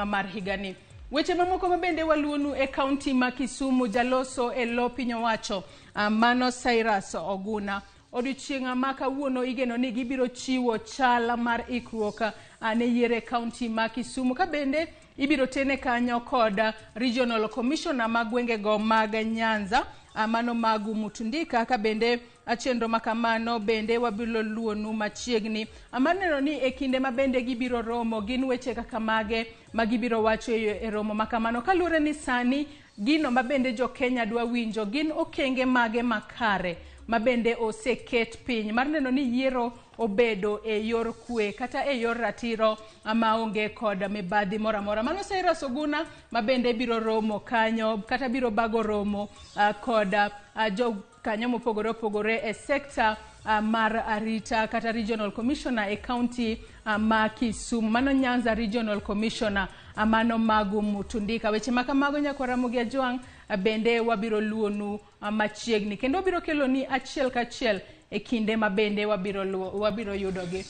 Mar higani. Weche mamoko mabende waluonu e kaunti ma Kisumu, jaloso e lo piny owacho mano Cyrus Oguna. Odiochieng' ma kawuono igeno ni gibiro chiwo chal mar ikruok ne yiero e kaunti ma Kisumu, ka bende ibiro tene kanyo kod Regional Commissioner ma gwengego mag Nyanza, mano Magu Mutundika, ka bende chenro ma kamano bende wabiro luonu machiegni mar neno ni e kinde ma bende gibiro romo gin weche kaka mage ma gibiro wacho e romo ma kamano, kaluwore ni sani gino ma bende jo Kenya dwa winjo gin okenge mage makare ma bende oseket piny mar neno ni yiero obedo e yor kwe kata e yor ratiro maonge kod mibadhi moro amora. Mano Cyrus Oguna ma bende biro romo kanyo kata biro bago romo kod jo kanyo mopogore opogore e sekta mar arita kata Regional Commissioner e kaunti ma Kisumu. Mano Nyanza Regional Commissioner, mano Magu Mutundika. Weche ma kamago, nyakwar Ramogi Ajwang', bende wabiro luonu machiegni kendo wabiro keloni achiel kachiel e kinde ma bende wabiro yudogi.